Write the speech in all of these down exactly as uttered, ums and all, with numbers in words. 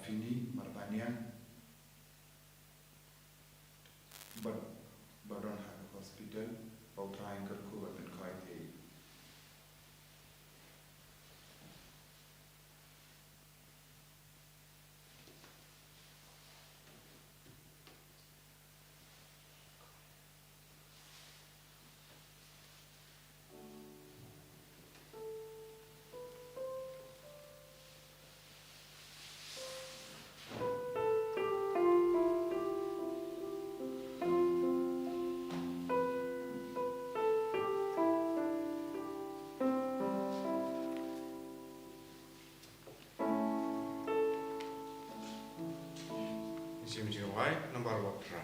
Fini, Marbaniang, bad ba don ha ka hospital, ba U Trai un kyrkhu bad pynkheiñ ïa i. Jingmut jingwai nambar phra.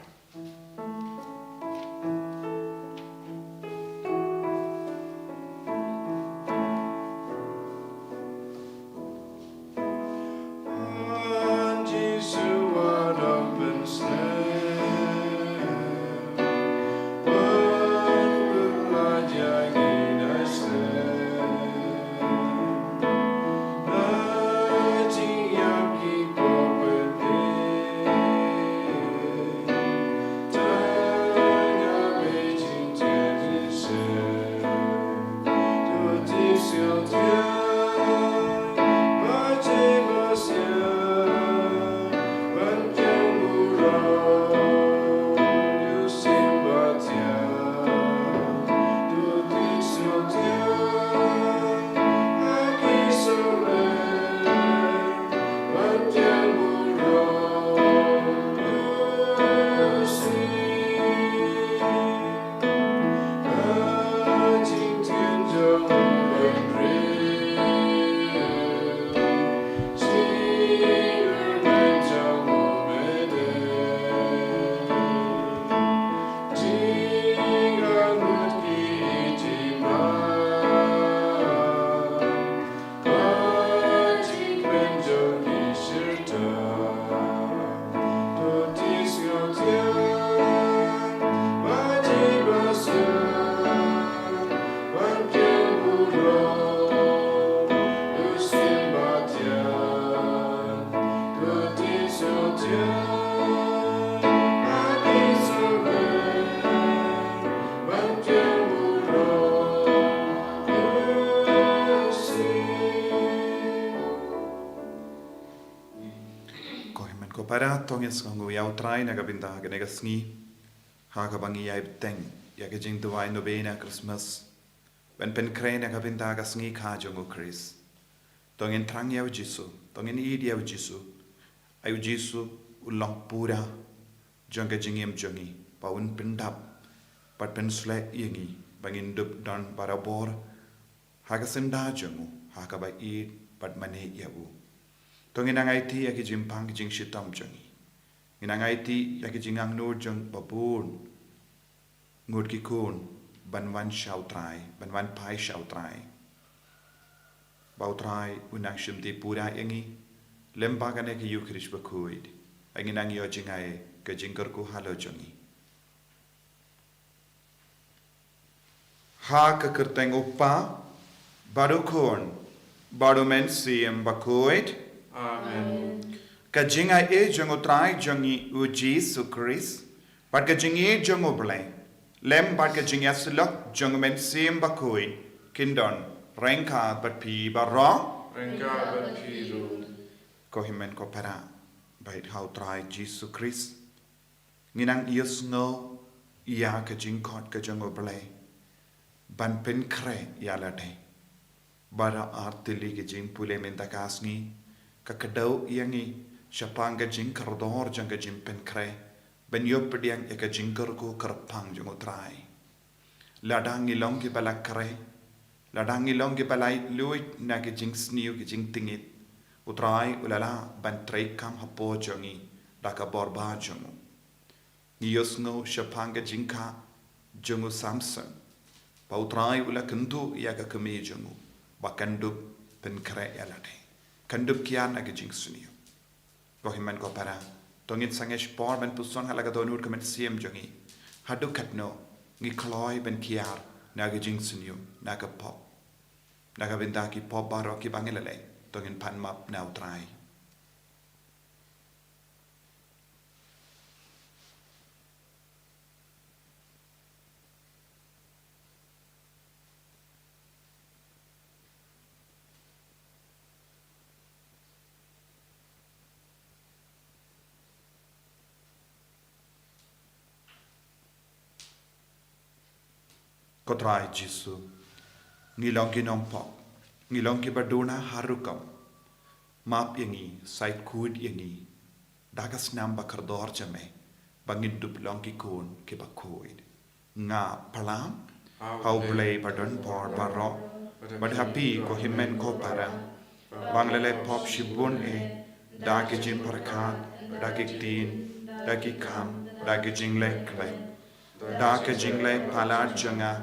Ko hynmen ko para, to ngin sngewnguh ïa U Trai na ka bynta kane ka sngi, ha kaba ngi ïai bteng ïa ka jingduwai novena Christmas, ban pynkhreh na ka bynta ka sngi kha jong U Khrist. To ngin thrang ïa U Jisu, to ngin ïeit ïa U Jisu. Ai U Jisu u long pura jong ka jingim jong ngi, ba un pyndap bad pynsleh ïa ngi, ba ngin dup don barabor ha ka syndah jong u, ha kaba ïeit bad mane ïa u. To ngin nang aiti ïa ki jingpang ki jingshitom jong ngi. Ngin nang aiti ïa ki jingangnud jong babun ngut ki khun ban wan sha U Trai, ban wan phai sha U Trai. Ba U Trai un nang shimti pura ïa ngi lem bad kane ka Ïukharist bakhuid. Ngin nang ïoh jngai ka jingkyrkhu halor jong ngi. Ha ka kyrteng U Kpa, bad U Khun, bad U Mynsiem Bakhuid. Amen. Ka jingaiei jong U Trai jong ngi U Jisu Khrist, bad ka jingïeit jong U Blei, lem bad ka jingïasyllok jong U Mynsiem Bakhuid, kin don ryngkat bad phi baroh. Ryngkat bad phi ruh. Ko hynmen ko para, bad ha U Trai Jisu Khrist, ngi nang ïohsngew ïa ka jingkhot ka jong U Blei ban pynkhreh ïa lade. Baroh ar tylli ki jingpule mynta ka sngi ka kdew ïa ngi shaphang ka jingkordor jong ka jingpynkhreh, ban ïoh pdiang ïa ka jingkyrkhu kyrpang jong U Trai. Lada ngi long kiba la khreh, lada ngi long kiba la luid na ki jingsniew ki jingtngit, U Trai u la lah ban treikam hapoh jong ngi da ka bor ba jong u. Ngi ïohsngew shaphang ka jingkha jong u Samson, ba U Trai u la kynduh ïa ka kmie jong u ba kan dup pynkhreh ïa lade, kan dup kiar na ki jingsniew. Ko hynmen ko para, to ngin sangeh por ban puson ha la ka dohnud ka mynsiem jong ngi. Haduh katno ngi kloi ban kiar na ka jingsniew, na ka pop, na ka bynta ki pop baroh kiba ngi la leh, to ngin pan map na U Trai. Ko Trai Jisu, ngi long ki nongpop, ngi long kiba duna ha rukom. Map ïa ngi, sait khuid ïa ngi da ka snam ba kordor jong me, ba ngin dup long ki khun kiba khuid. Nga pyrshang ha U Blei ba don bor baroh, bad ha phi ko hynmen ko para, ba nga la leh pop shibun eh, da ki jingpyrkhat, da ki ktien, da ki kam, da ki jingleh khleh, da ka jingleh palat jong nga,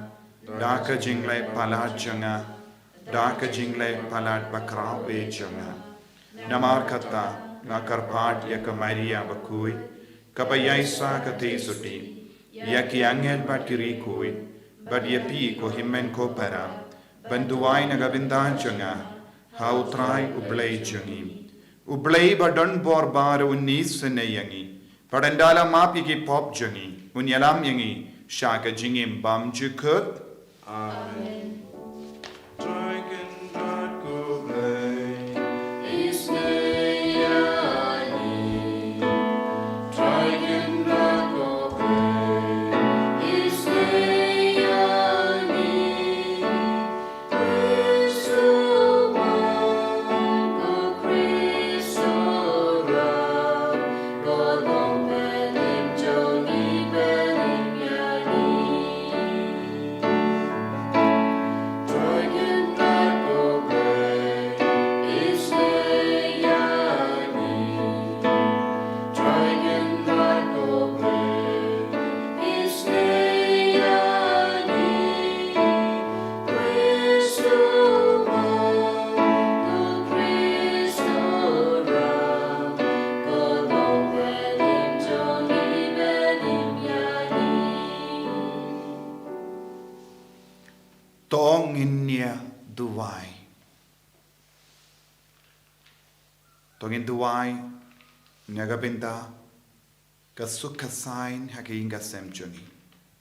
da ka jingleh palat jong nga, da ka jingleh palat bakhraw eh jong nga. Namar kata nga kyrpad ïa ka Maria bakhuid, kaba ïaishah ka theisotti, ïa ki angel bad ki riewkhuid, bad ïa phi ko hynmen ko para, ban duwai na ka bynta jong nga ha U Trai U Blei jong ngi. U Blei ba don bor baroh un isynei ïa ngi, bad un da la map ïa ki pop jong ngi, un ïalam ïa ngi sha ka jingim bymjukut. Amen. Trai Kynrad ko Blei, isynei ïa ngi. Trai Kynrad ko Blei, isynei ïa ngi. To ngin ïa duwai. To ngin duwai na ka bynta ka suk ka saiñ ha ka ïing ka sem jong ngi,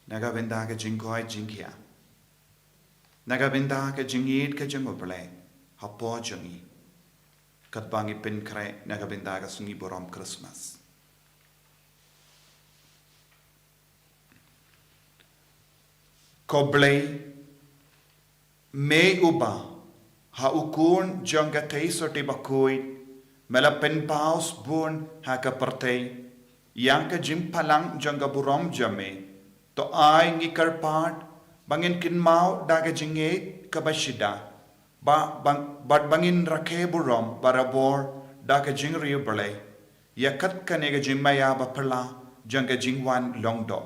na ka bynta ka jingkoit jingkhiah, na ka bynta ka jingïeit ka jong U Blei hapoh jong ngi, katba ngi pynkhreh na ka bynta ka sngi burom Christmas. Ko Blei, me uba ha u Khun jong ka theisotti bakhuid me la pynpaw sbun ha ka pyrthei ïa ka jingphalang jong ka burom jong me, to ai ngi kyrpad ba ngin kynmaw da ka jingngeit kaba shida, ba, ba, bad ba ngin rakhe burom barabor da ka jingriewblei ïa kat kane ka jingmaïa baphylla jong ka jingwan lyngdoh.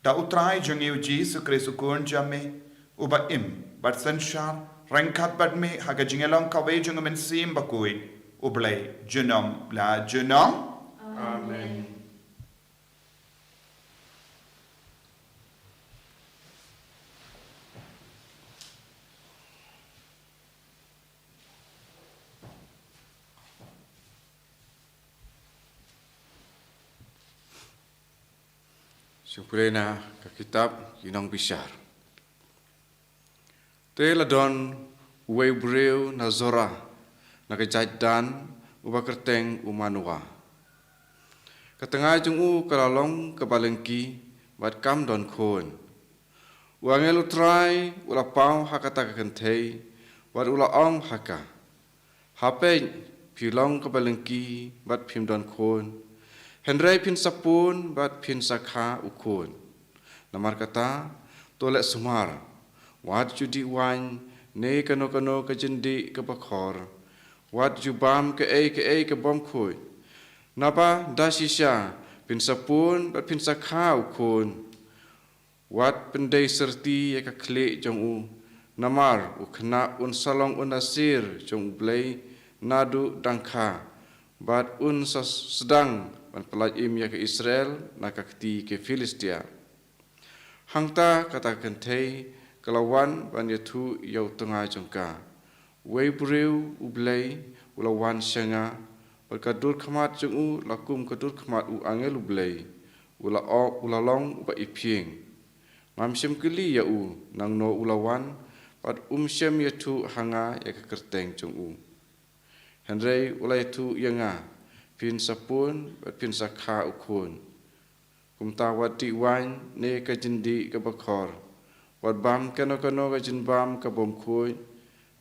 Da U Trai jong ngi U Jisu Khrist U Khun jong me, uba im bad synshar ryngkat bad me ha ka jingïalong kawei jong U Mynsiem Bakhuid, U Blei junom la junom. Amen. Sngewpule na ka kitab Ki Nongbishar. Te la don uwei u briew na Zorah, na ka jaid Dan, uba kyrteng u Manoah. Ka tnga jong u ka la long kaba lyngkhi, bad kam don khun. U angel U Trai u la paw ha kata ka kynthei, bad u la ong ha ka, ha peit, phi long kaba lyngkhi bad phim don khun, hynrei phin sa pun bad phin sa kha u khun. Namar kata, to leh sumar, wat ju dih waiñ ne kano kano ka jyndih kaba khor, wat ju bam kaei kaei ka bym khuid. Naba da shisha phin sa pun bad phin sa kha u khun. Wat pyndei syrti ïa ka khlieh jong u, namar u khynnah un sa long u Nasir jong U Blei naduh dang kha, bad un sa sdang ban pyllait im ïa ka Israel na ka kti ki Philistia. Hangta kata ka kynthei ka la wan ban ïathuh ïa u tnga jong ka, uwei u briew U Blei u la wan sha nga, bad ka dur khmat jong u la kum ka dur khmat u angel U Blei, u la o-, u la long uba iphieng. Ngam shym kylli ïa u nangno u la wan, bad um shym ïathuh ha nga ïa ka kyrteng jong u. Hynrei u la ïathuh ïa nga, phin sa pun bad phin sa kha u khun. Kumta wat dih waiñ ne ka jyndih kaba khor, Wat bam kano kano ka jingbam ka bym khuid,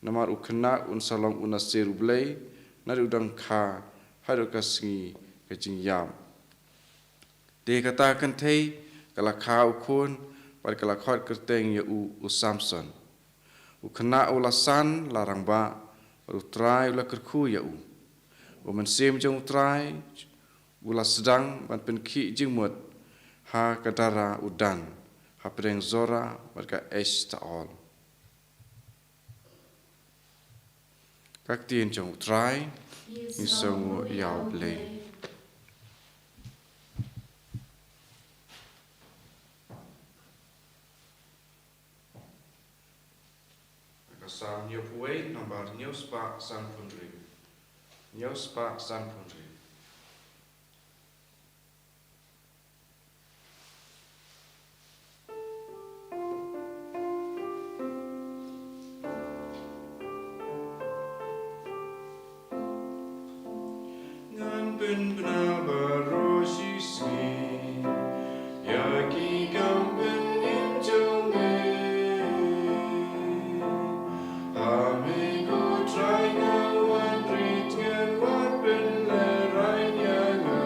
namar u khynnah un sa long u Nasir u Blei naduh u dang kha haduh ka sngi ka jingïap. Te kata ka kynthei ka la kha u khun, bad ka la khot kyrteng ïa u, u Samson. U khynnah u la san, la rangbah, bad U Trai u la kyrkhu ïa u. U Mynsiem jong U Trai u la sdang ban pynkhih jingmut ha ka dara u Dan, hapdeng Zorah bad ka Eshtaol. Ka ktien jong U Trai. Ngi sngewnguh ïa U Blei. Ka Salm hynñiewphew wei, nambar hynñiew spah sanphew hynriew. Hynñiew spah sanphew hynriew. Ngan pynbna baroh shisngi ïa ki kam pynim jong me. Ha me ko Trai nga wan rit, ngan wan pynlehrain ïa nga.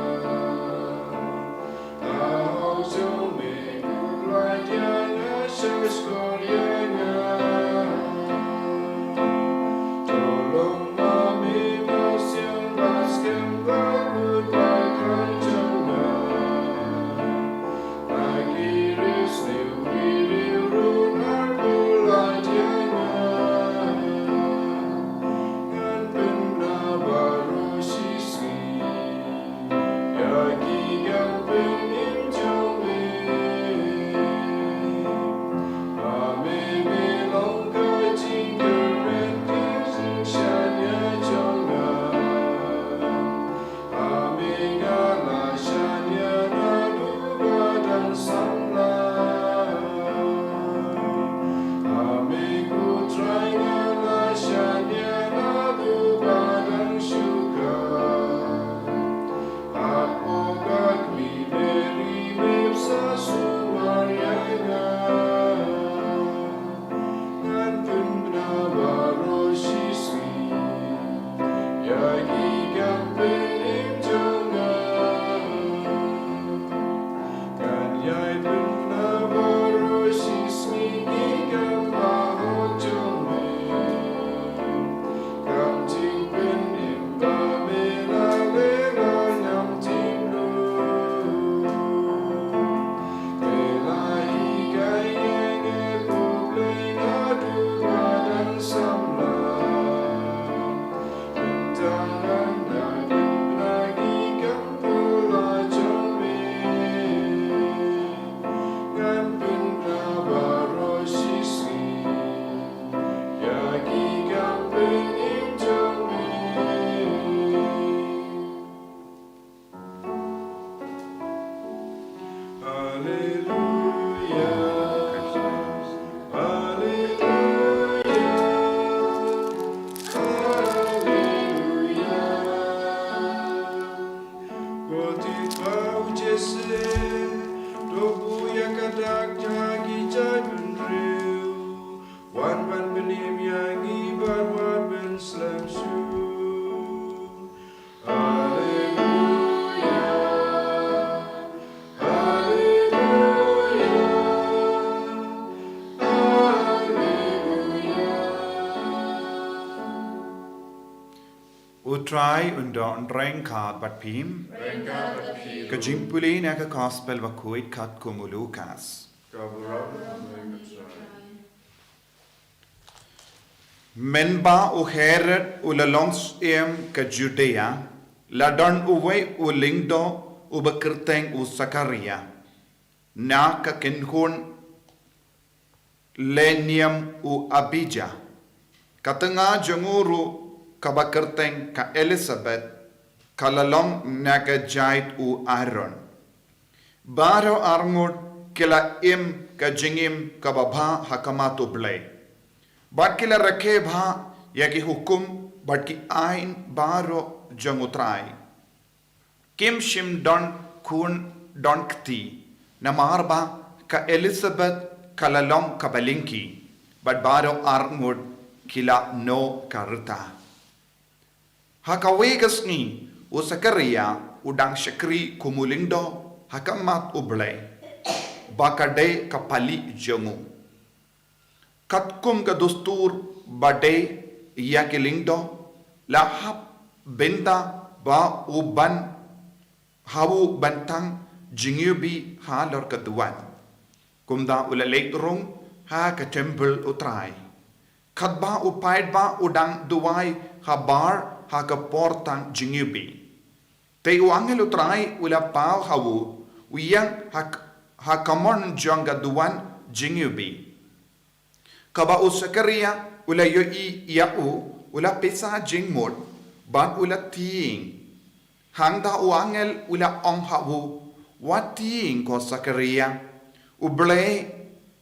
Ko Trai ba u Jesse, to buh ïa ka dak jong ki jaitbynriew. Wan ban pynim ïa ngi bad wan ban slem shuh. Haleluya, haleluya, haleluya. U Trai un don ryngkat bad phi. Ryngkat bad phi. Ka jingpule na ka Gospel bakhuid katkum u Lukas. Ka burom ïa me, Trai. Mynba u Herod u la long syiem ka Judea, la don uwei u lyngdoh uba kyrteng u Sakaria, na ka kynhun lehniam u Abija. Ka tnga jong u ruh kaba kyrteng ka Elisabet, ka la long na ka jait u Aaron. Baroh arngut ki la im ka jingim kaba bha ha khmat U Blei, bad ki la rakhe bha ïa ki hukum bad ki aiñ baroh jong U Trai. Kim shym don khun don kti, namar ba ka Elisabet ka la long kaba lyngkhi, bad baroh arngut ki la noh ka rta. Ha kawei ka sngi, u Sakariah u dang shakri kum u lyngdoh ha khmat U Blei, ba ka dei ka pali jong u. Katkum ka dustur ba dei ïa ki lyngdoh, la hap bynta ba u ban ha u ban tang jingïohi halor ka duwan. Kumta u la leit rung ha ka temple U Trai, katba u paidbah u dang duwai habar ha ka por tang jingïohi. Te u angel U Trai u la paw ha u, u ïeng ha, ha kamon jong ka duwan jingïohi. Kaba u Sakariah u la ïohi ïa u, u la pisa jingmut, bad u la tieng. Hangta u angel u la ong ha u, wat tieng ko Sakariah, U Blei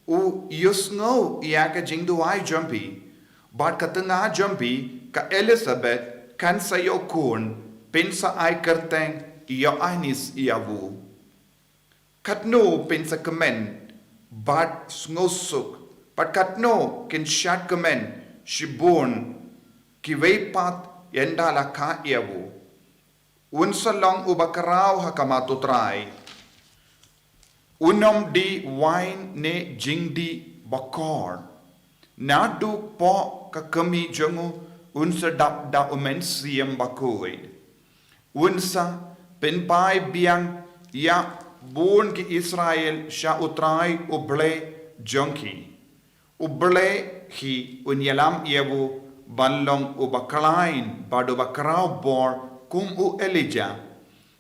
u ïohsngew ïa ka jingduwai jong phi, bad ka tnga jong phi ka Elizabeth kan sa ïoh khun, phin sa ai kyrteng Ïoannis ïa u. Katno phin sa kmen bad sngewsuk, bad katno kin shad kmen shibun kiwei pat ynda la kha ïa u. Un sa long uba khraw ha khmat U Trai. Un ym die wain ne jingdie bakor. Naduh poh ka kmie jong u un sa dap da u Mynsiem Bakhuid. Un sa pynphai biang ïa bun ki Israel sha U Trai U Blei jong ki. U Blei hi un ïalam ïa u ban long uba khlaiñ bad uba khraw bor kum u Elijah.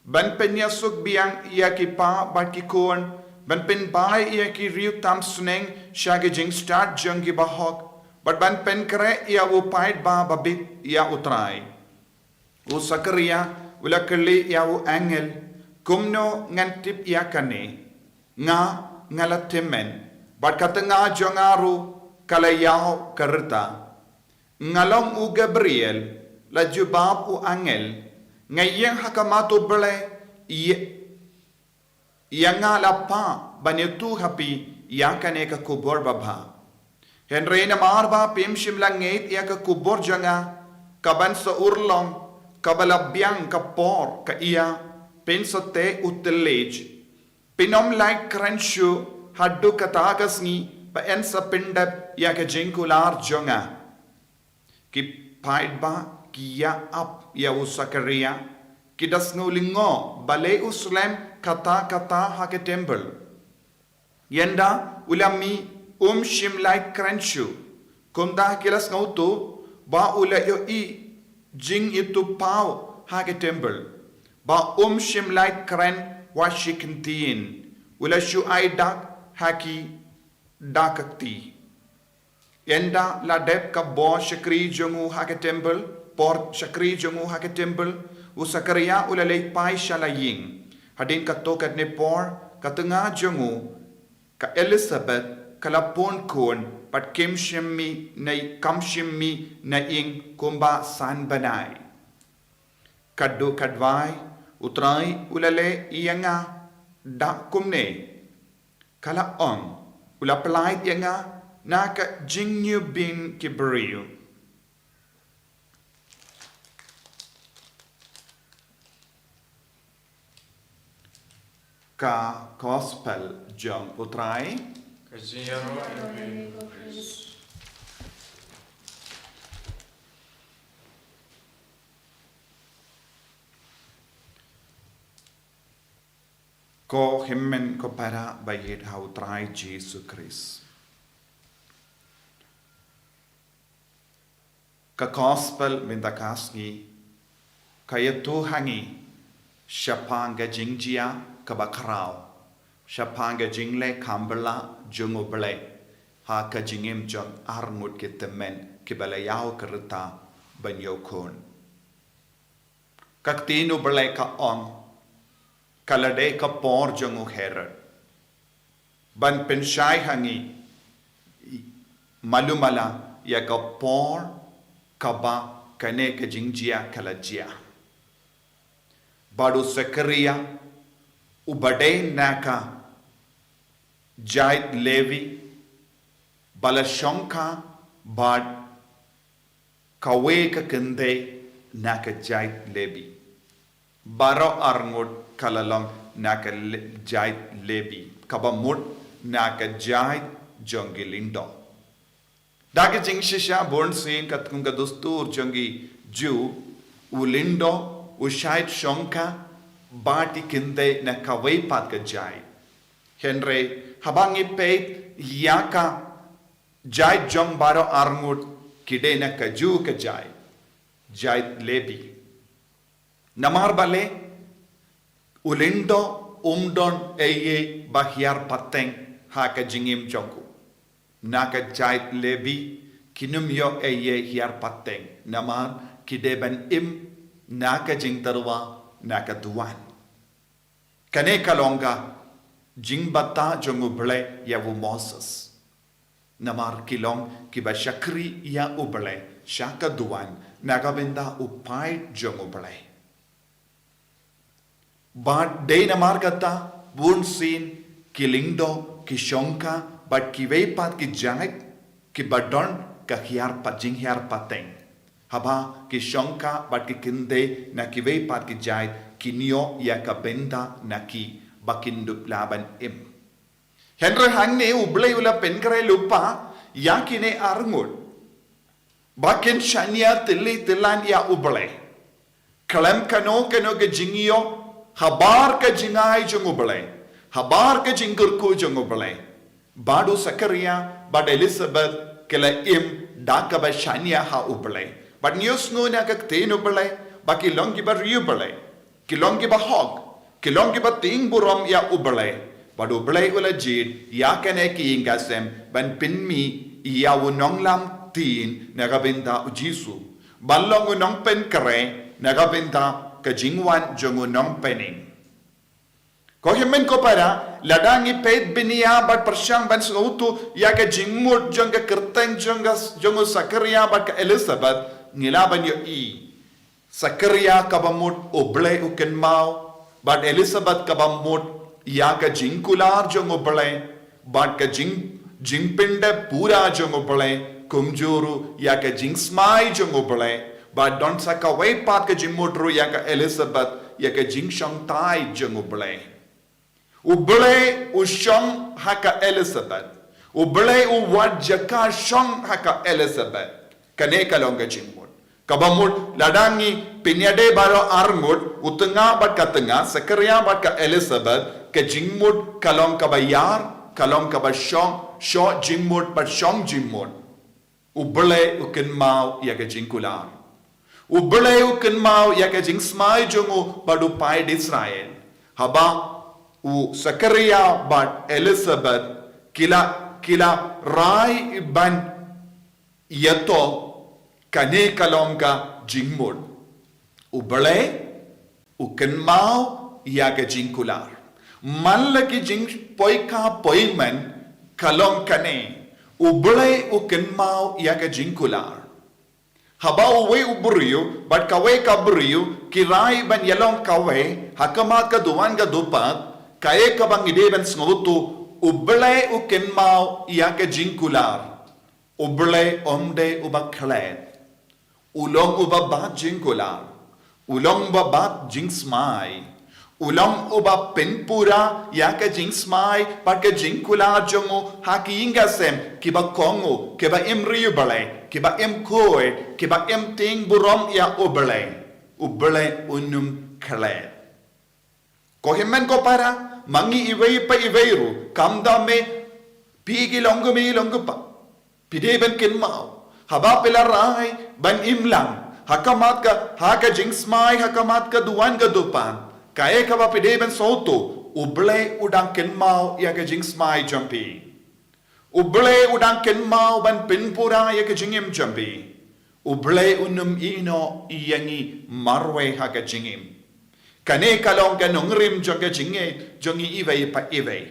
Ban pynïasuk biang ïa ki kpa bad ki khun, ban pynphai ïa ki riew tam sneng sha ki jingstad jong ki bahok, bad ban pynkhreh ïa u paidbah babit ïa U Trai. U Sakariah u la kylli ïa u angel, kumno ngan tip ïa kane? Nga, nga la tymmen, bad ka tnga jong nga ruh ka la ïaw ka rta. Nga long u Gabriel, la jubab u angel, nga ïeng ha khmat U Blei, ïa, ïa nga la pah ban ïathuh ha phi ïa kane ka khubor babha. Hynrei namar ba phim shym la ngeit ïa ka khubor jong nga, ka ban sa urlong, kaba la biang ka por ka ïa, phin sa teh u thylliej. Phin ym lah kren shuh haduh kata ka sngi ba yn sa pyndep ïa ka jingkular jong nga. Ki paidbah ki ïa ap ïa u Sakariah, ki da sngew lyngngoh balei u slem katta katta ha ka temple. Ynda u la mih um shym lah kren shuh. Kumta ki la sngewthuh ba u la ïohi jingithuhpaw ha ka temple, ba um shym lah kren wat shi kyntien. U la shu ai dak ha ki da ka kti. Ynda la dep ka bor shakri jong u ha ka temple, por shakri jong u ha ka temple, u Sakariah u la leit phai sha la ïing. Hadien katto katne por, ka tnga jong u, ka Elizabeth, ka la pun khun, bad kam shym mih na, kam shym mih na ïing kumba san bnai. Katto katwai, U Trai u la leh ïa nga da kumne. Ka la ong, u la pyllait ïa nga na ka jingïohi ki briew. Ka Gospel jong U Trai. Ka jingïaroh ïa me, ko Khrist. Ko hynmen ko para ba ïeit ha U Trai Jisu Khrist. Ka Gospel mynta ka sngi ka ïathuh ha ngi shaphang ka jingjia kaba khraw, shaphang ka jingleh kham bha jong U Blei ha ka jingim jong arngut ki tymmen kiba la ïaw ka rta ban ïoh khun. Ka ktien U Blei ka ong, ka la dei ka por jong u Herod ban pynshai ha ngi malu mala ïa ka por kaba kane ka jingjia ka la jia. Bad u Sakariah, uba dei na ka jait Levi, ba la shongkha bad kawei ka kynthei na ka jaid Lebi. Baroh arngut ka la long na ka le-, jaid Lebi, kaba mut na ka jaid jong ki lyngdoh. Da ka jingshisha bun sien katkum ka dustur jong ki Jiw, u lyngdoh u shait shongkha bad ki kynthei na kawei pat ka jaid. Hynrei haba ngi peit ïa ka jaid jong baroh arngut, ki dei na kajuh ka jaid, jaid Lebi. Namar balei? U lyngdoh um don ei ei ba hiar pateng ha ka jingim jong u. Na ka jaid Lebi kim ïoh ei ei hiar pateng, namar ki dei ban im na ka jingtyrwa na ka duwan. Kane ka long ka jingbthah jong U Blei ïa u Moses. Namar ki long kiba shakri ïa U Blei sha ka duwan na ka bynta u paid jong U Blei. Bad dei namar kata bun sien ki lyngdoh ki shongkha bad kiwei pat ki jaid kiba don ka hiar pat, jinghiar pateng. Haba ki shongkha bad ki kynthei na kiwei pat ki jaid, kin ïoh ïa ka bynta na ki ba kin dup lah ban im. Hynrei hangne U Blei u la pynkhreh lypa ïa kine arngut ba kin shaniah tylli tyllan ïa U Blei khlem kano kano ka jingïoh habar ka jingai jong U Blei, habar ka jingkyrkhu jong U Blei. Bad u Sakaria bad Elisabeth ki la im da kaba shaniah ha U Blei. Bad ngi ïohsngew na ka ktien U Blei ba ki long kiba riewblei, ki long kiba hok, ki long kiba tieng burom ïa U Blei. Bad U Blei u la jied ïa kane ki ïing ki sem ban pynmih ïa u nonglamtien na ka bynta U Jisu, ban long u nongpynkhreh na ka bynta ka jingwan jong u Nongpynim. Ko hynmen ko para, lada ngi peit bniah bad pyrshang ban sngewthuh ïa ka jingmut jong ka kyrteng jong ka, jong u Sakaria bad ka Elisabeth, ngi lah ban ïohi Sakaria kaba mut U Blei u kynmaw, bad Elisabeth kaba mut ïa ka jingkular jong U Blei, bad ka jing, jingpyndep pura jong U Blei, kumjuh ruh ïa ka jingsmai jong U Blei, bad don sa kawei pat ka jingmut ruh ïa ka Elisabeth, ïa ka jingshongthait jong U Blei. U Blei u shong ha ka Elisabeth. U Blei u wad jaka shong ha ka Elisabeth. Kane ka long ka jingmut. Kaba mut lada ngi pynïadei baroh arngut, u tnga bad ka tnga, Sakaria bad ka Elisabeth, ka jingmut ka long kaba ïar, ka long kaba shong, shoh jingmut bad shong jingmut. U Blei u kynmaw ïa ka jingkular. U Blei u kynmaw ïa ka jingsmai jong u bad u paid Israel. Haba u Sakaria bad Elisabeth ki la, ki la rai ban ïathoh, kane ka long ka jingmut. U Blei u kynmaw ïa ka jingkular. Man la ki jingpoi ka poi man ka long kane. U Blei u kynmaw ïa ka jingkular. Haba uwei u briew bad kawei ka briew ki rai ban ïalong kawei ha khmat ka duwan ka dupat, kaei kaba ngi dei ban sngewthuh, U Blei u kynmaw ïa ka jingkular. U Blei um dei uba khlad. U long uba bat jingkular. U long uba bat jingsmai. U long uba pynpura ïa ka jingsmai bad ka jingkular jong u ha ki ïing ki sem kiba kohnguh, kiba im riewblei, kiba im khuid, kiba im tieng burom ïa U Blei. U Blei un ym khlad. Ko hynmen ko para, ma ngi iwei pa iwei ruh, kam da me phi ki long kmie long kpa, phi dei ban kynmaw. Haba phi la rai ban im lang ha khmat ka, ha ka jingsmai, ha khmat ka duwan ka dupat, kaei kaba phi dei ban sngewthuh, U Blei u dang kynmaw ïa ka jingsmai jong phi. U Blei u dang kynmaw ban pynpura ïa ka jingim jong phi. U Blei un ym ïehnoh ïa ngi marwei ha ka jingim. Kane ka long ka nongrim jong ka jingngeit jong ngi iwei pa iwei.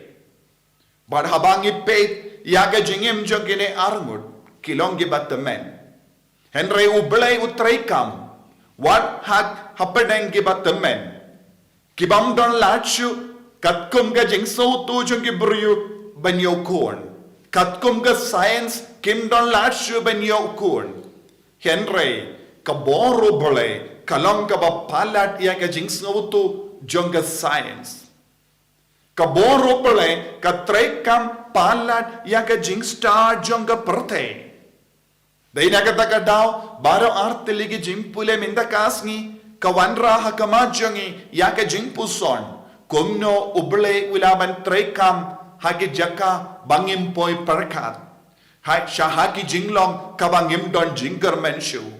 Bad haba ngi peit ïa ka jingim jong kine arngut, ki long kiba tymmen. Hynrei U Blei u treikam wat ha, hapdeng kiba tymmen. Kibym don lad shuh katkum ka jingsngewthuh jong ki briew ban ïoh khun. Katkum ka science kim don lad shuh ban ïoh khun. Hynrei ka bor U Blei ka long kaba palat ïa ka jingsngewthuh jong ka science. Ka bor U Blei ka treikam palat ïa ka jingstad jong ka pyrthei. Dei na kata ka daw, baroh artylli ki jingpule mynta ka sngi, ka wanrah ha khmat jong ngi ïa ka jingpuson, kumno U Blei u la ban treikam ha ki jaka ba ngim poi pyrkhat. Ha, sha ha ki jinglong kaba ngim don jingkyrmen shuh.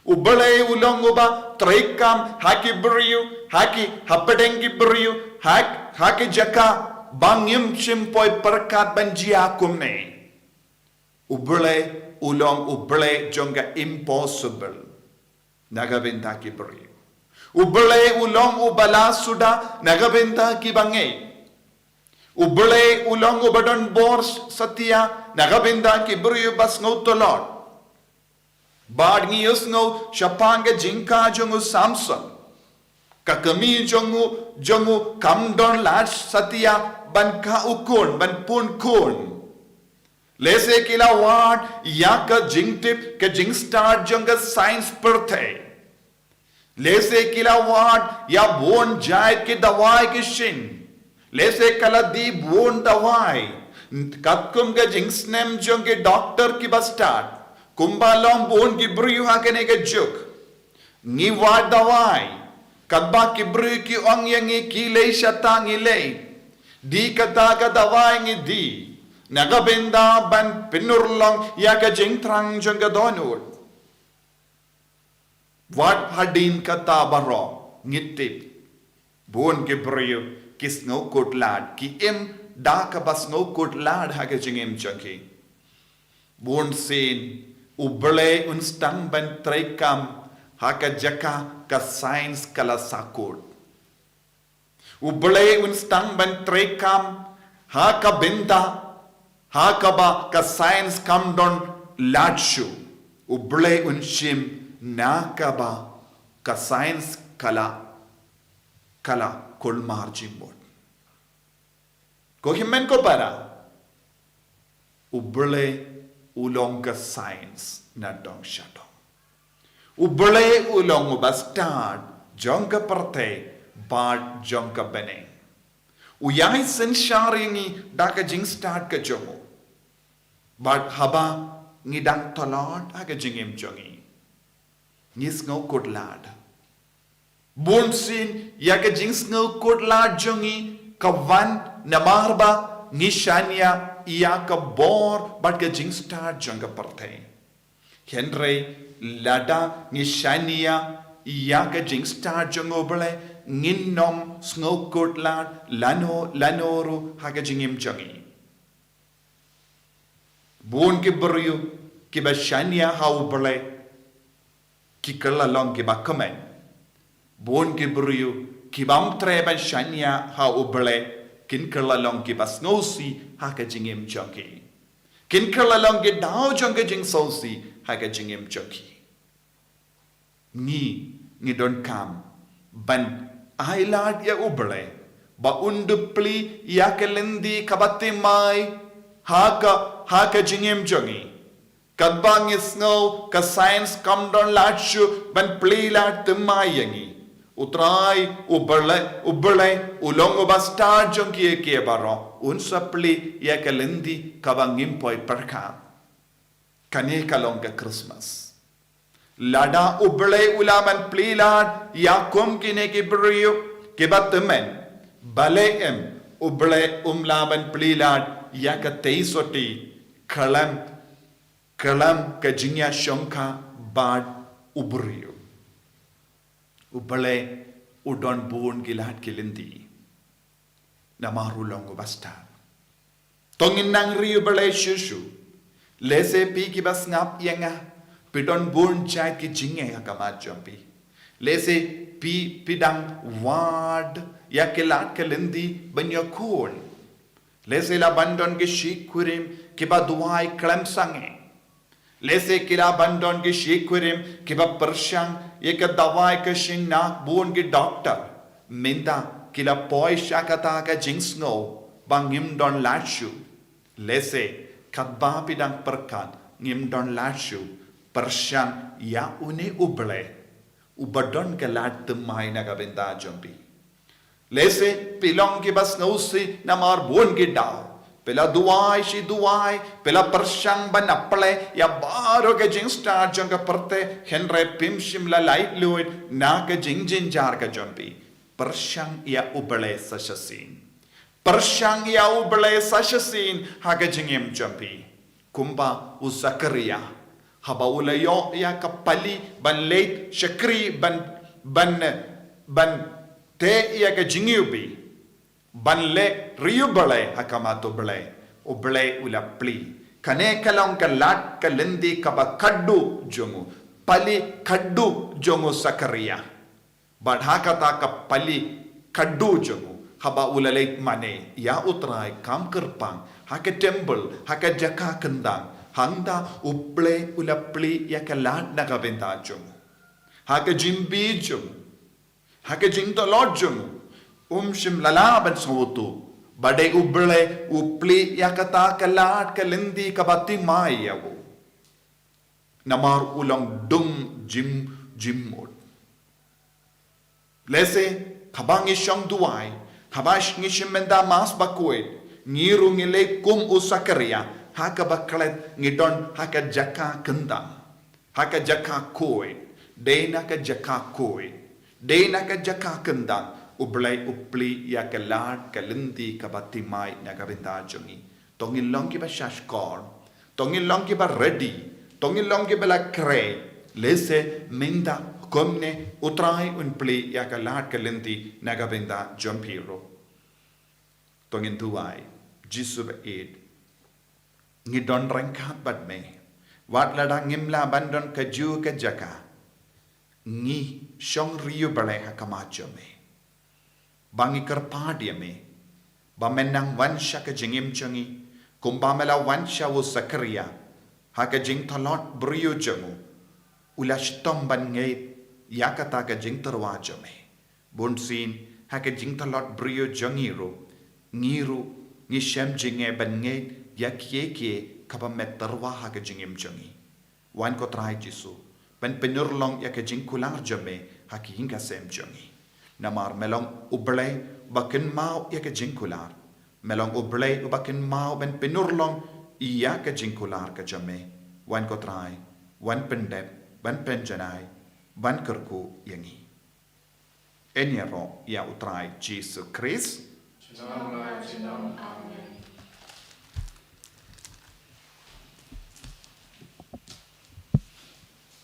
U Blei u long uba treikam ha ki briew, ha ki, hapdeng ki briew, ha, ha ki jaka ba ngim shym poi pyrkhat ban jia kumne. U Blei u long U Blei jong ka impossible na ka bynta ki briew. U Blei u long uba la suda na ka bynta ki bangeit. U Blei u long uba don bor satia na ka bynta ki briew ba sngewtlot. Bad ngi ïohsngew shaphang ka jingkha jong u Samson. Ka kmie jong u, jong u kam don lad satia ban kha u khun, ban pun khun. Lehse ki la wad ïa ka jingtip, ka jingstad jong ka science pyrthei. Lehse ki la wad ïa bun jait ki dawai ki shin. Lehse ka la die bun dawai. Katkum ka jingsnem jong ki doktor kiba stad, kumba long bun ki briew ha kane ka juk. Ngi wad dawai. Katba ki briew ki ong ïa ngi, ki leh shata, ngi leh. Die kata ka dawai, ngi die. Na ka bynta ban pynurlong ïa ka jingthrang jong ka dohnud. Wat hadien kata baroh ngi tip, bun ki briew ki sngewkhuslai, ki im da kaba sngewkhuslai ha ka jingim jong ki. Bunsien U Blei un sdang ban treikam ha ka jaka ka science ka la sahkut. U Blei un sdang ban treikam ha ka bynta ha kaba ka science kam don lad shuh. U Blei un shim na kaba ka science ka la, ka la kulmar jingmut. Ko hynmen ko para, U Blei u long ka science na dong sha dong. U Blei u long uba stad jong ka pyrthei bad jong ka bneng. U ïai synshar ïa ngi da ka jingstad ka jong u. Bad haba ngi dang tlot ha ka jingim jong ngi, ngi sngewkhuslai. Bunsien ïa ka jingsngewkhuslai jong ngi ka wan namar ba ngi shaniah ïa ka bor bad ka jingstad jong ka pyrthei. Hynrei lada ngi shaniah ïa ka jingstad jong U Blei, ngin ym sngewkhuslai lano lano ruh ha ka jingim jong ngi. Bun ki briew kiba shaniah ha U Blei ki kylla long kiba kmen. Bun ki briew kibym treh ban shaniah ha U Blei kin kylla long kiba sngewsih ha ka jingim jong ki. Kin kylla long ki daw jong ka jingsngewsih ha ka jingim jong ki. Ngi, ngi donkam ban ai lad ïa U Blei ba un da plie ïa ka lynti kaba thymmai ha ka, ha ka jingim jong ngi. Katba ngi sngew ka science kam don lad shuh ban plie lad thymmai ïa ngi, U Trai U Blei, U Blei u long uba stad jong kiei kiei baroh, un sa plie ïa ka lynti kaba ngim poi pyrkhat. Kane ka long ka Christmas. Lada U Blei u la ban plie lad ïa kum kine ki briew kiba tymmen, balei em U Blei um lah ban plie lad ïa ka tei sotti khlem, khlem ka jingïashongkha bad u briew? U Blei u don bun ki lad ki lynti. Namar u long uba stad. To ngin nang ri U Blei shuh shuh. Lehse phi kiba sngap ïa nga, phi don bun jait ki jingeh ha khmat jong phi. Lehse phi, phi dang wad ïa ki lad ki lynti ban ïoh khun. Lehse la ban don ki shi kurim kiba duwai khlem sangeh. Lehse ki la ban don ki shi kurim kiba pyrshang ïa ka dawai ka shin na bun ki doktor. Mynta ki la poi sha kata ka jingsngew ba ngim don lad shuh. Lehse Katba phi dang pyrkhat, ngim don lad shuh, pyrshang ïa une U Blei, uba don ka lad thymmai na ka bynta jong phi. Lehse phi long kiba sngewsih namar bun ki daw. Phi la duwai shi duwai, phi la pyrshang ban plie ïa baroh ka jingstad jong ka pyrthei, hynrei phim shym la laitluid na ka jingjynjar ka jong phi. Pyrshang ïa U Blei sa shisien. Pyrshang ïa U Blei sa shisien ha ka jingim jong phi. Kumba u Sakaria, haba u la ïoh ïa ka pali ban leit shakri ban, ban, ban teh ïa ka jingïohi, ban leh riewblei ha khmat U Blei, U Blei u la plie. Kane ka long ka lad ka lynti kaba khatduh jong u, pali khatduh jong u Sakaria. Bad ha kata ka pali khatduh jong u, haba u la leit mane ïa U Trai kham kyrpang ha ka temple, ha ka jaka kyndang, hangta U Blei u la plie ïa ka lad na ka bynta jong u. Ha ka jingbieit jong u, ha ka jingtlot jong u, um shym la lah ban sngewthuh ba dei U Blei u plie ïa kata ka lad ka lynti kaba thymmai ïa u. Namar u long dum jingmut. Lehse haba ngi shong duwai, haba ngi shim bynta Mass bakhuid, ngi ruh ngi leh kum u Sakaria, ha kaba klet ngi don ha ka jaka kyndang, ha ka jaka khuid, dei na ka jaka khuid, dei na ka jaka kyndang U Blei u plie ïa ka lad ka lynti kaba thymmai na ka bynta jong ngi. To ngin long kiba shahshkor, to ngin long kiba ready, to ngin long kiba la khreh, lehse mynta kumne U Trai un plie ïa ka lad ka lynti na ka bynta jong phi ruh. To ngin duwai. Jisu ba ïeit, ngi don ryngkat bad me. Wat lada ngim lah ban don kajuh ka jaka, ngi shong riewblei ha khmat jong me. Ba ngi kyrpad ïa me ba men nang wan sha ka jingim jong ngi, kumba me la wan sha u Sakaria. Ha ka jingtlot briew jong u, u la shitom ban ngeit ïa kata ka jingtyrwa jong me. Bunsien ha ka jingtlot briew jong ngi ruh, ngi ruh ngi shem jingeh ban ngeit ïa kiei kiei kaba me tyrwa ha ka jingim jong ngi. Wan ko Trai Jisu, ban pynurlong ïa ka jingkular jong me ha ka ïing ka sem jong ngi. Namar me long U Blei uba kynmaw ïa ka jingkular. Me long U Blei uba kynmaw ban pynurlong ïa ka jingkular ka jong me. Wan ko Trai, wan pyndep, wan pynjanai, wan kyrkhu ïa ngi. Yn ïaroh ïa U Trai Jisu Khrist. Junom la junom. Amen.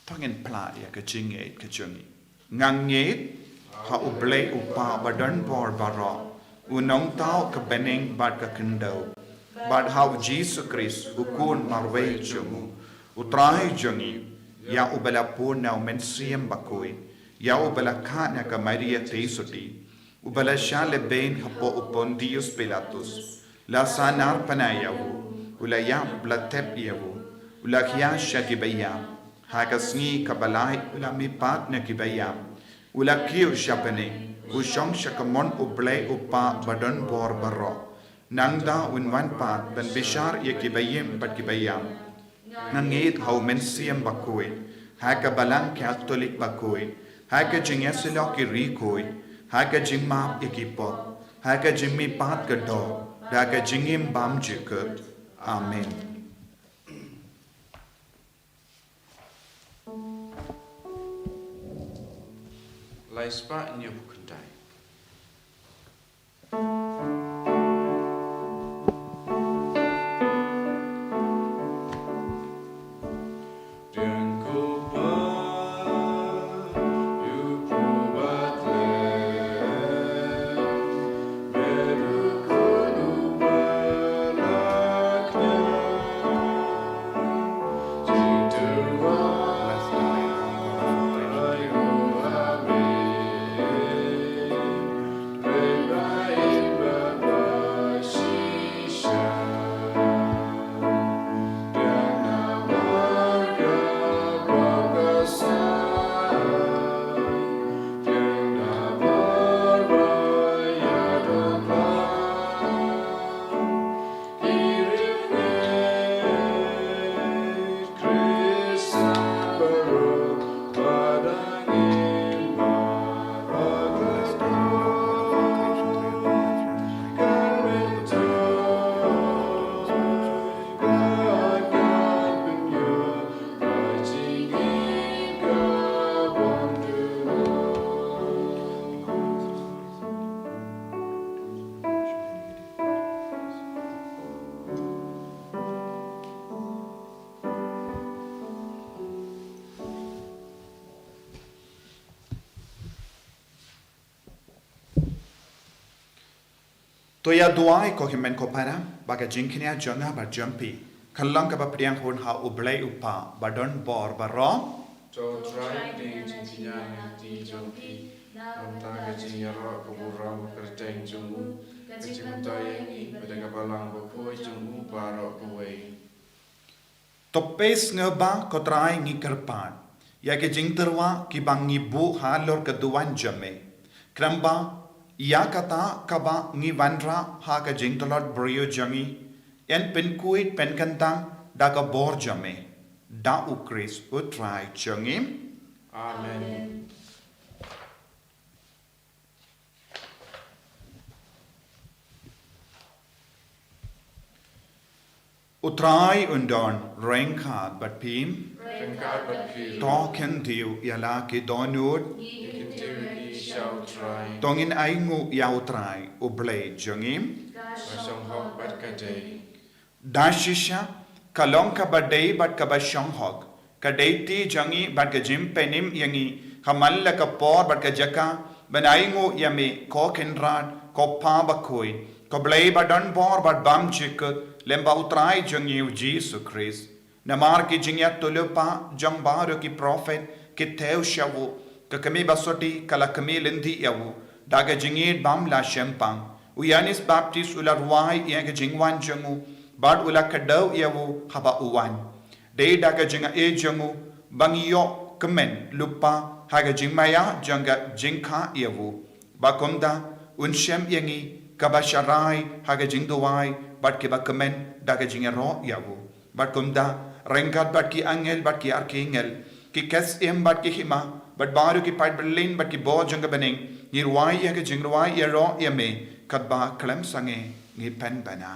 To ngin phla ïa ka jingngeit ka jong ngi. Nga ngeit ha U Blei U Kpa badonbor baroh, u nongthaw ka bneng bad ka khyndew, bad ha U Jisu Khrist, U Khun marwei jong u, U Trai jong ngi, ïa uba la bun na U Mynsiem Bakhuid, ïa uba la khah na ka Maria Theisotti, uba la shah lehbeiñ hapoh u Pontius Pilatus, la sahnarphna ïa u, u la ïap, la thep ïa u, u la khia sha ki baïap, ha ka sngi kaba lai u la mihpat na ki baïap, u la kiew sha bneng, u shong sha kamon U Blei U Kpa badonbor baroh. Nangta un wan pat ban bishar ïa ki baïing bad ki baïap. Nga ngeit ha U Mynsiem Bakhuid, ha ka Balang Katholik bakhuid, ha ka jingïasyllok ki riewkhuid, ha ka jingmap ïa ki pop, ha ka jingmihpat ka doh, da ka jingim bymjukut. Amen. Lai spah hynñiew phew khyndai. To ïa duwai ko hynmen ko para, ba ka jingkñia jong nga bad jong phi kan long kaba pdiang hun ha U Blei U Kpa ba don bor baroh. To Trai, pdiang jingkñia na ka kti jong phi, na ka bynta ka jingïaroh ka burom kyrteng jong u, ka jingmyntoi ïa ngi bad ïa ka Balang Bakhuid jong u baroh kawei. To peit sngewbha ko Trai, ngi kyrpad ïa ki jingtyrwa kiba ngi buh halor ka duwan jong me. Khnang ba ïa kata kaba ngi wanrah ha ka jingtlot briew jong ngi, yn pynkhuid pynkyntang da ka bor jong me. Da U Khrist U Trai jong ngi. Amen. U Trai un don ryngkat bad phi. Ryngkat bad phi. To khyndiat ïa la ki dohnud. Ngi khyndiat ïa ki sha U Trai. To ngin ainguh ïa U Trai, U Blei jong ngi. Ka shong hok bad ka dei. Da shisha, ka long kaba dei bad kaba shong hok, ka dei kti jong ngi bad ka jingpynim ïa ngi, ka man la ka por bad ka jaka, ban ainguh ïa me ko Kynrad, ko Kpa Bakhuid, ko Blei ba don bor bad bymjukut, lem bad U Trai jong ngi U Jisu Khrist. Namar ki jingïathuhlypa jong baroh ki prophet ki thew sha u, ka kmie ba sotti ka la kmie lynti ïa u, da ka jingïeit bym lah shemphang. U Ïoannis Baptist u la rwai ïa ka jingwan jong u, bad u la kdew ïa u haba u wan. Dei da ka jingaiei jong u ba ngi ïoh kmen lypa ha ka jingmaïa jong ka jingkha ïa u. Ba kumta un shem ïa ngi kaba sharai ha ka jingduwai bad kiba kmen da ka jingïaroh ïa u. Bad kumta, ryngkat bad ki angel bad ki arkangel, ki ksiem bad ki hima, bad baroh ki paidbah bymman bad ki bor jong ka bneng, ngi rwai ïa ka jingrwai ïaroh ïa me, katba khlem sangeh ngi pynbna.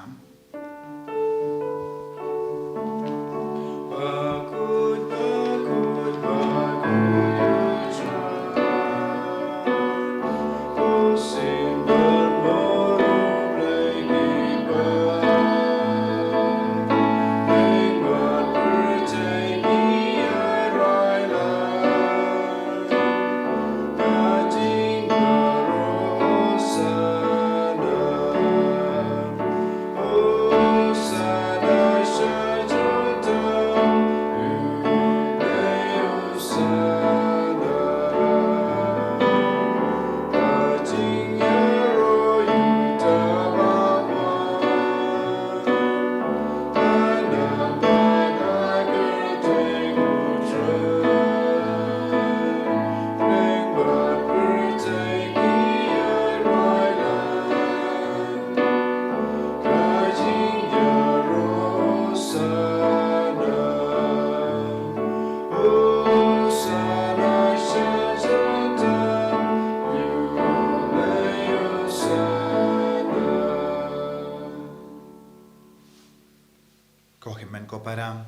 Ko hynmen ko para,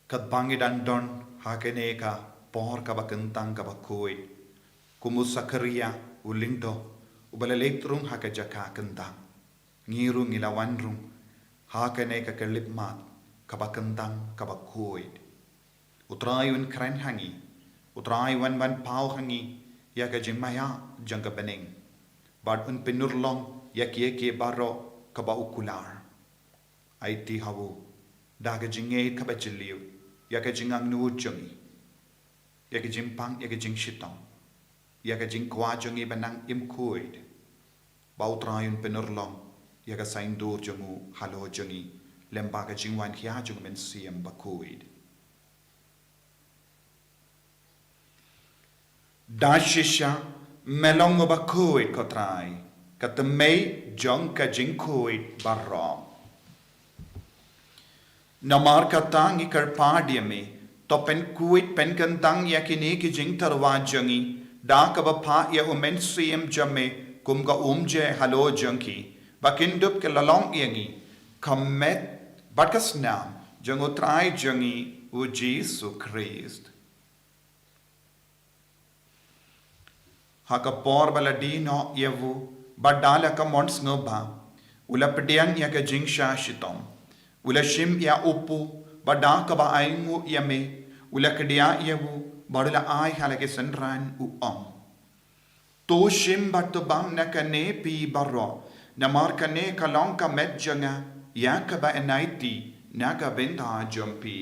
katba ngi dang don ha kane ka por kaba kyntang kaba khuid, kum u Sakharia u lyngdoh uba la leit rung ha ka jaka kyntang, ngi ruh ngi la wan rung ha kane ka khyllipmat kaba kyntang kaba khuid. U Trai un kren ha ngi, U Trai un ban paw ha ngi ïa ka jingmaïa jong ka bneng, bad un pynurlong ïa kiei kiei baroh kaba u kular. Aiti ha u da ka jingngeit kaba jylliew ïa ka jingangnud jong ngi, ïa ka jingpang, ïa ka jingshitom, ïa ka jingkwah jong ngi ban nang im khuid. Ba U Trai un pynurlong ïa ka saiñdur jong u halor jong ngi, lem bad ka jingwan khia jong u Mynsiem Bakhuid. Da shisha me long uba khuid ko Trai, ka tymmen jong ka jingkhuid baroh. Namar kata ngi kyrpad ïa me, to pynkhuid pynkyntang ïa kine ki jingtyrwa jong ngi, da kaba phah ïa u Mynsiem jong me kum ka umjer halor jong ki, ba kin dup ki la long ïa ngi ka met bad ka snam jong U Trai jong ngi U Jisu Khrist. Ha ka por ba la die noh ïa u, bad da la ka mon sngewbha, u la pdiang ïa ka jingshah shitom. U la shim ïa u pu, bad da kaba ainguh ïa me, u la kdiah ïa u, bad u la ai ha la ki synran, u ong: To shim bad to bam na kane phi baroh, Namar kane ka long ka met jong nga, ïa kaba yn aiti na ka bynta jong phi.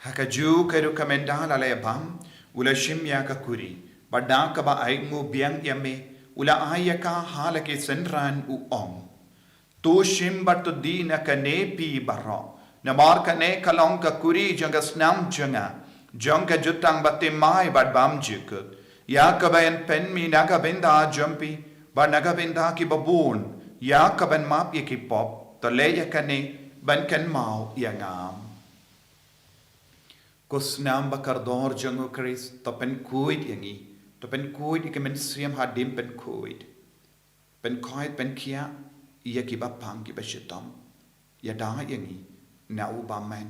Ha kajuh ka ruh ka mynta la leh bam, u la shim ïa ka kuri, bad da kaba ainguh biang ïa me, u la ai ïa ka ha la ki synran, u ong: To shim bad to die na kane phi baroh, namar kane ka long ka kuri jong ka snam jong nga, jong ka jutang bathymmai bad bymjukut, ïa kaba yn pynmih na ka bynta jong phi bad na ka bynta ki babun, ïa kaban map ïa ki pop. To leh ïa kane ban kynmaw ïa nga. Ko snam ba kordor jong u Khrist, to pynkhuid ïa ngi, to pynkhuid ïa ki mynsiem hadien pynkhuid. Pynkhuid, pynkhiah ïa kiba pang, kiba shitom. Ïada ïa ngi na u bymman.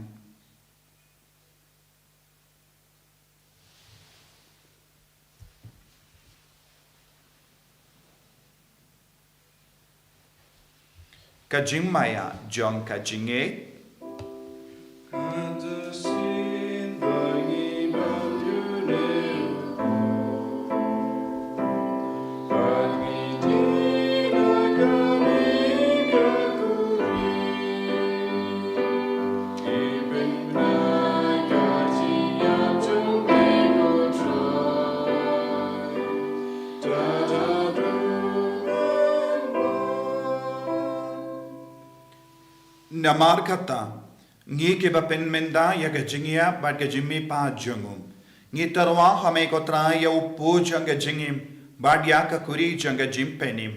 Ka jingmaïa jong ka jingngeit. Namar kata, ngi kiba pynmynta ïa ka jingïap bad ka jingmihpat jong u, ngi tyrwa ha me ko Trai ïa u pud jong ka jingim bad ïa ka kuri jong ka jingpynim.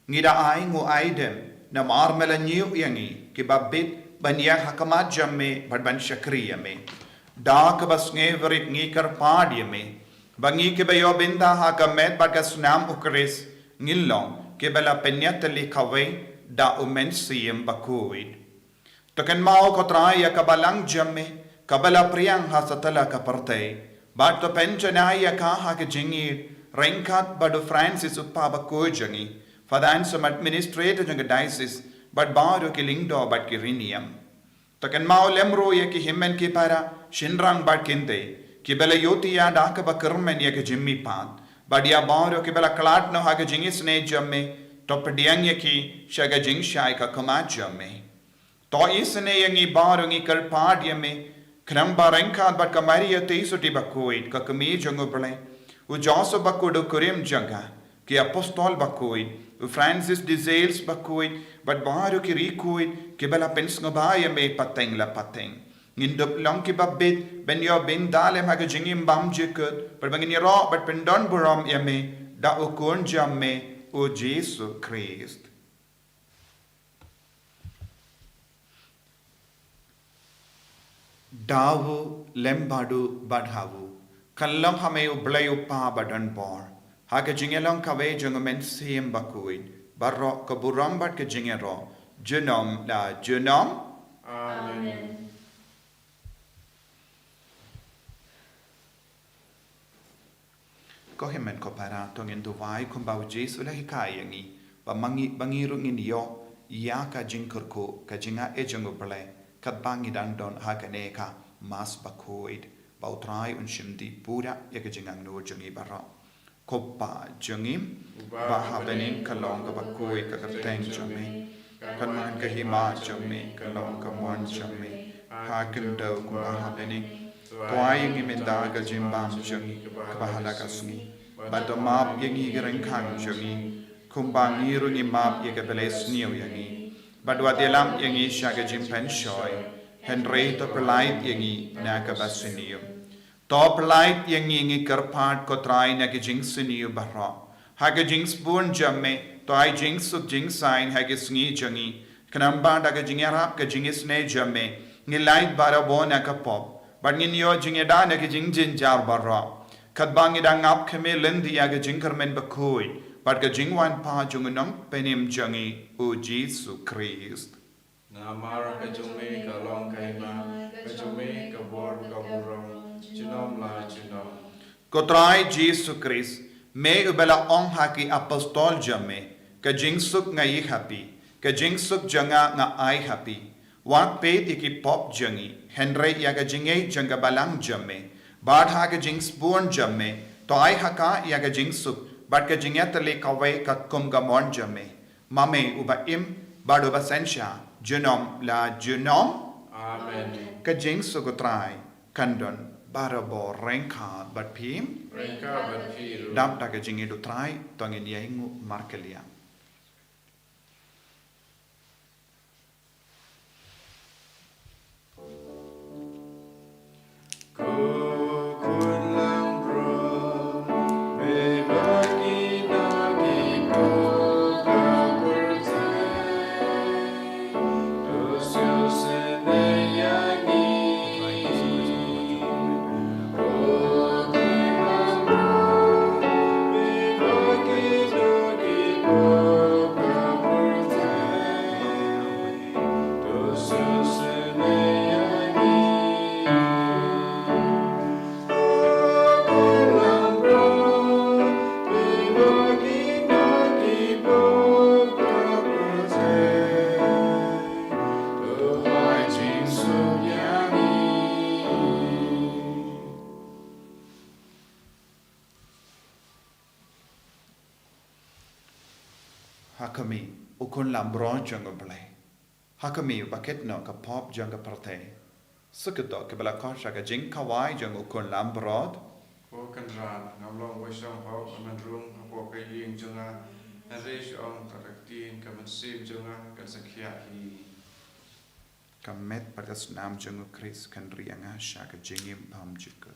Ngi da ainguh aidem namar me la ñiew ïa ngi kiba bit ban ïeng ha khmat jong me bad ban shakri ïa me. Da kaba sngewrit ngi kyrpad ïa me ba ngi kiba ïoh bynta ha ka met bad ka snam u Khrist ngin long kiba la pynïatylli kawei da u Mynsiem Bakhuid. To kynmaw ko Trai ïa ka balang jong me kaba la phriang ha satlak ka pyrthei, bad to pynjanai ïa ka ha ka jingïeit ryngkat bad u Francis u Kpa Bakhuid jong ngi, Father Anselm, Administrator jong ka Diocese, bad baroh ki lyngdoh bad ki riewniam. To kynmaw lem ruh ïa ki hynmen ki para, shynrang bad kynthei, kiba la ïohthiah da kaba kyrmen ïa ka jingmihpat, bad ïa baroh kiba la khlad noh ha ka jingisynei jong me, to pdiang ïa ki sha ka jingshai ka khmat jong me. To isynei ïa ngi baroh, ngi kyrpad ïa me, khnang ba ryngkat bad ka Maria Theisotti Bakhuid, ka Kmie jong u Blei, u Joseph Bakhuid u kurim jong ka, ki Apostol Bakhuid, u Francis de Sales Bakhuid, bad baroh ki riewkhuid kiba la pynsngewbha ïa me pateng la pateng, ngin dup long kiba bit ban ïoh bynta lem ha ka jingim bymjukut, bad ba ngin ïaroh bad pyndonburom ïa me da u Khun jong me, u Jisu Khrist. Da u, lem bad u, bad ha u, kan long ha me U Blei U Kpa badonbor, ha ka jingïalong kawei jong U Mynsiem Bakhuid, baroh ka burom bad ka jingïaroh, junom la junom. Amen. Ko hynmen ko para, to ngin duwai kumba U Jisu u la hikai ïa ngi, ba ma ngi, ba ngi ruh ngin ïoh ïa ka jingkyrkhu, ka jingaiei jong U Blei, katba ngi dang don ha kane ka Mass Bakhuid, ba U Trai un shim dih pura ïa ka jingangnud jong ngi baroh. Ko Pa jong ngi, uba ha bneng, ka long kaba khuid ka kyrteng jong me. Kan wan ka hima jong me, kan long ka mon jong me ha khyndew kumba ha bneng. To ai ïa ngi mynta ka jingbam jong ngi kaba ha la ka sngi, bad to map ïa ngi ki ryngkang jong ngi, kumba ngi ruh ngi map ïa kiba leh sniew ïa ngi. Bad wat ïalam ïa ngi sha ka jingpynshoi, hynrei to pyllait ïa ngi na kaba sniew. To pyllait ïa ngi, ngi kyrpad ko Trai, na ki jingsniew baroh. Ha ka jingsbun jong me, to ai jingsuk jingsaiñ ha ki sngi jong ngi, khnang ba da ka jingïarap ka jingisynei jong me, ngin lait barabor na ka pop, bad ngin ïoh jingïada na ki jingjynjar baroh, katba ngi dang ap khmih lynti ïa ka jingkyrmen bakhuid bad ka jingwan pat jong U Nongpynim jong ngi, U Jisu Khrist. Namar ka jong me ka long ka hima, ka jong me ka bor, ka burom, junom la junom. Ko Trai Jisu Khrist, me uba la ong ha ki apostol jong me, ka jingsuk nga ai ha phi, ka jingsuk jong nga nga ai ha phi. Wat peit ïa ki pop jong ngi, hynrei ïa ka jingïeit jong ka balang jong me. Bad ha ka jingsbun jong me, to ai ha ka ïa ka jingsuk, bad ka jingïatylli kawei katkum ka mon jong me. Ma me uba im, bad uba synshar, junom la junom. Amen. Ka jingsuk u Trai kan don barabor ryngkat bad phi. Ryngkat bad phi ruh. Dap da ka jingïeit u Trai, to ngin ïainguh markylliang. Ha khmih, u khun lambrot jong U Blei. Ha khmih, uba kit noh ka pop jong ka pyrthei. Suk ïa kito kiba la koit sha ka jingkhawai jong u khun lambrot. Ko Kynrad, ngam long uba shong hok ban rung hapoh ka ïing jong nga, hynrei shu ong tang da ka ktien ka mynsiem jong nga kan sa khiah hi. Ka met bad ka snam jong u Khrist kan ri ïa nga sha ka jingim bymjukut.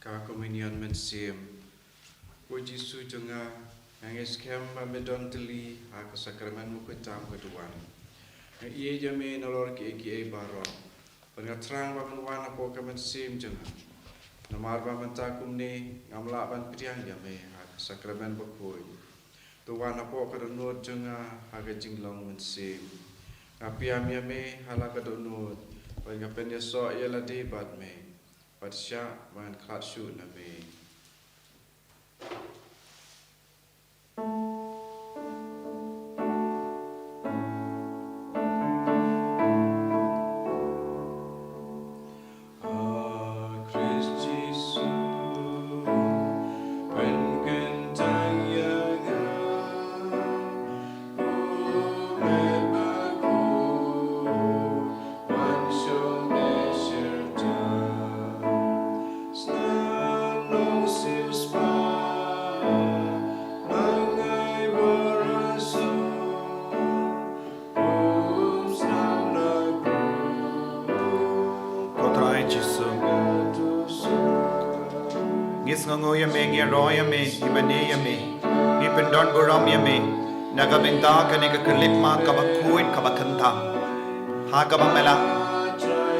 Ka Komunion Mynsiem. Ko Jisu jong nga, nga ngeit skhem ba me don tylli ha ka sakramen bakhuid tam ka duwan. Nga ïeit ïa me nalor kiei kiei baroh. Bad nga thrang ba men wan hapoh ka mynsiem jong nga. Namar ba mynta kumne ngam lah ban pdiang ïa me ha ka sakramen bakhuid. To wan hapoh ka dohnud jong nga ha ka jinglong mynsiem. Nga pdiang ïa me ha la ka dohnud, bad nga pynïasoh ïa lade bad me. Bad shah ba ngan khlad shuh na me. Ko Trai Jisu. Ngi sngewnguh ïa me, ngi ïaroh ïa me, ngi bynta ïa me, ngi pyndon burom ïa me na ka bynta kane ka khyllipmat kaba khuid kaba kyntang, ha kaba me la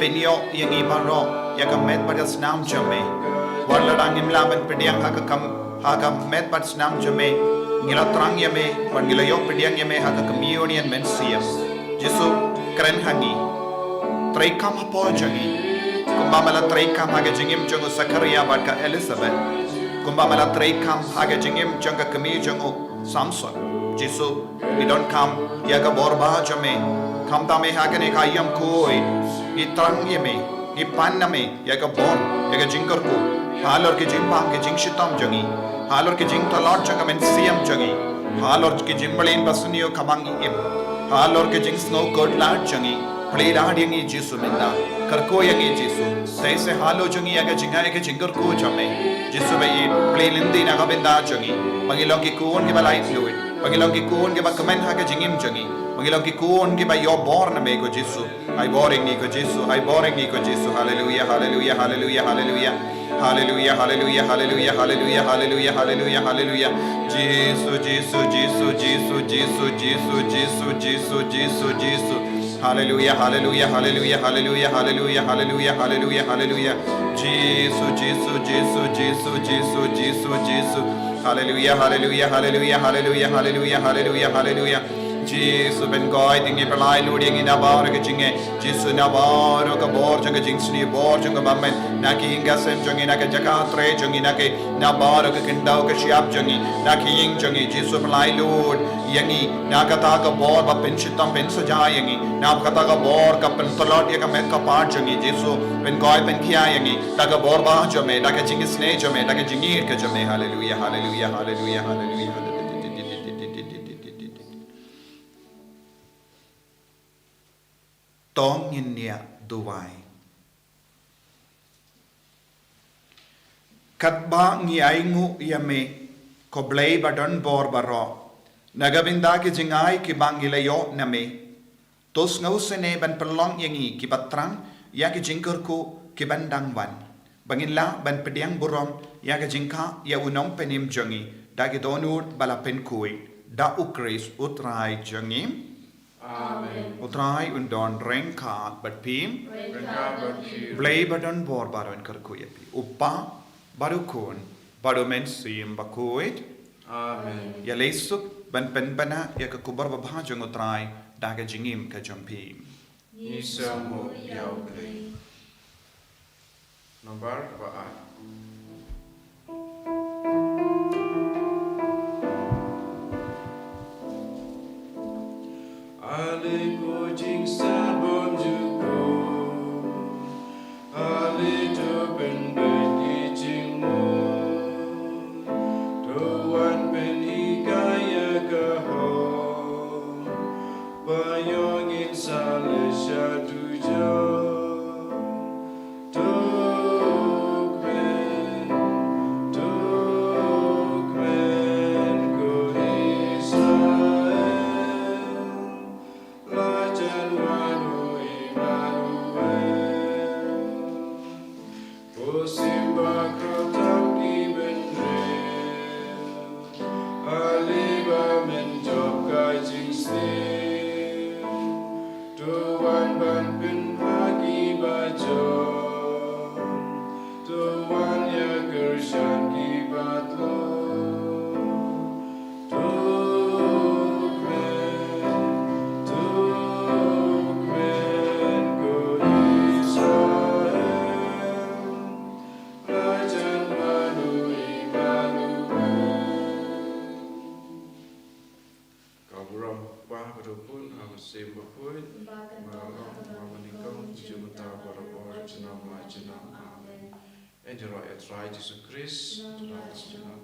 pynïoh ïa ngi baroh ïa ka met bad ka snam jong me. Wat lada ngim lah ban pdiang ha ka kam, ha ka met bad snam jong me, ngi la thrang ïa me, bad ngi la ïoh pdiang ïa me ha ka Komunion Mynsiem. Jisu, kren ha ngi. Treikam hapoh jong ngi. Kumba me la treikam ha ka jingim jong u Sakaria bad ka Elizabeth. Kumba me la treikam ha ka jingim jong ka kmie jong u Samson. Jisu, ngi donkam ïa ka bor ba jong me. Khamtam eh ha kane ka ïam khuid, ngi thrang ïa me, ngi pan na me ïa ka bor, ïa ka jingkyrkhu halor ki jingbam ki jingshitom jong ngi, halor ki jingtlot jong ka mynsiem jong ngi, halor ki jingmlien basniew kaba ngi im, halor ki jingsngew kordor jong ngi. Plie lad ïa ngi Jisu mynta. Kyrkhu ïa ngi Jisu. Sa shisha halor jong ngi ïa ka jingai ka jingkyrkhu jong me. Jisu, ba ngi plie lynti na ka bynta jong ngi, ba ngi long ki khun kiba laitluid, ba ngi long ki khun kiba kmen ha ka jingim jong ngi, ba ngi long ki khun kiba ïoh bor na me ko Jisu. Ai bor ïa ngi ko Jisu, ai bor ïa ngi ko Jisu. Haleluia, haleluia, haleluia, haleluia. Haleluia, haleluia, haleluia, haleluia, haleluia, haleluia, haleluia. Jisu, Jisu, Jisu, Jisu, Jisu, Jisu, Jisu, Jisu, Jisu, Jisu. Haleluia, haleluia, haleluia, haleluia, haleluia, haleluia, haleluia, haleluia. Jisu, Jisu, Jisu, Jisu, Jisu, Jisu, Jisu. Haleluia, haleluia, haleluia, haleluia, haleluia, haleluia, haleluia. Jisu, pynkoit ïa ngi, pynlait lut ïa ngi na baroh ka jingeh. Jisu, na baroh ka bor jong ka jingsniew, bor jong ka bymmen, na ki ïing ki sem jong ngi, na ka jaka trei jong ngi, na ki, na baroh ka khyndew ka shyiap jong ngi, na ki ïing jong ngi. Jisu, pynlait lut ïa ngi na kata ka bor ba pynshitom pynsaja ïa ngi, na kata ka bor ka pyntlot ïa ka met ka phad jong ngi. Jisu, pynkoit pynkhia ïa ngi da ka bor ba jong me, da ka jingisynei jong me, da ka jingïeit ka jong me. Haleluia, haleluia, haleluia, haleluia. To ngin ïa duwai. Katba ngi ainguh ïa me, ko Blei ba don bor baroh, na ka bynta ki jingai kiba ngi la ïoh na me, to sngewsynei ban pynlong ïa ngi kiba thrang ïa ki jingkyrkhu kiban dang wan, ba ngin lah ban pdiang burom ïa ka jingkha ïa u Nongpynim jong ngi, da ki dohnud ba la pynkhuid, da U Khrist U Trai jong ngi. Amen. U Trai un don ryngkat bad phi. Ryngkat bad phi. Blei ba don bor baroh un kyrkhu ïa phi. U Kpa, bad u Khun, bad u Mynsiem Bakhuid. Amen. Ïaleh suk ban pynbna ïa ka khubor babha jong U Trai da ka jingim ka jong phi. Ngi sngewbha ïa U Blei. Nambar ba ar. Ale ko jingstad bymjukut, ale to pynbeit ki jingmut, to wan pynhikai ïa ka hok ba ïoh ngin sa leit sha dujok. To kmen, to kmen ko Israel, la jan wan u Immanuel. Ko Syiem bakhraw tam ki bynriew, ale ba men jop ka jingsniew. To wan ban pynbha kiba jop, to wan ïakyrshan kiba tlot. To kmen, to kmen ko Israel, la jan wan u Immanuel. Ka burom u Kpa bad u Khun bad u Mynsiem Bakhuid, ba kan long kumba nyngkong, mynta bad barabor, junom la junom. Amen. Ïaroh ïa U Trai Jisu Khrist. Junom la junom.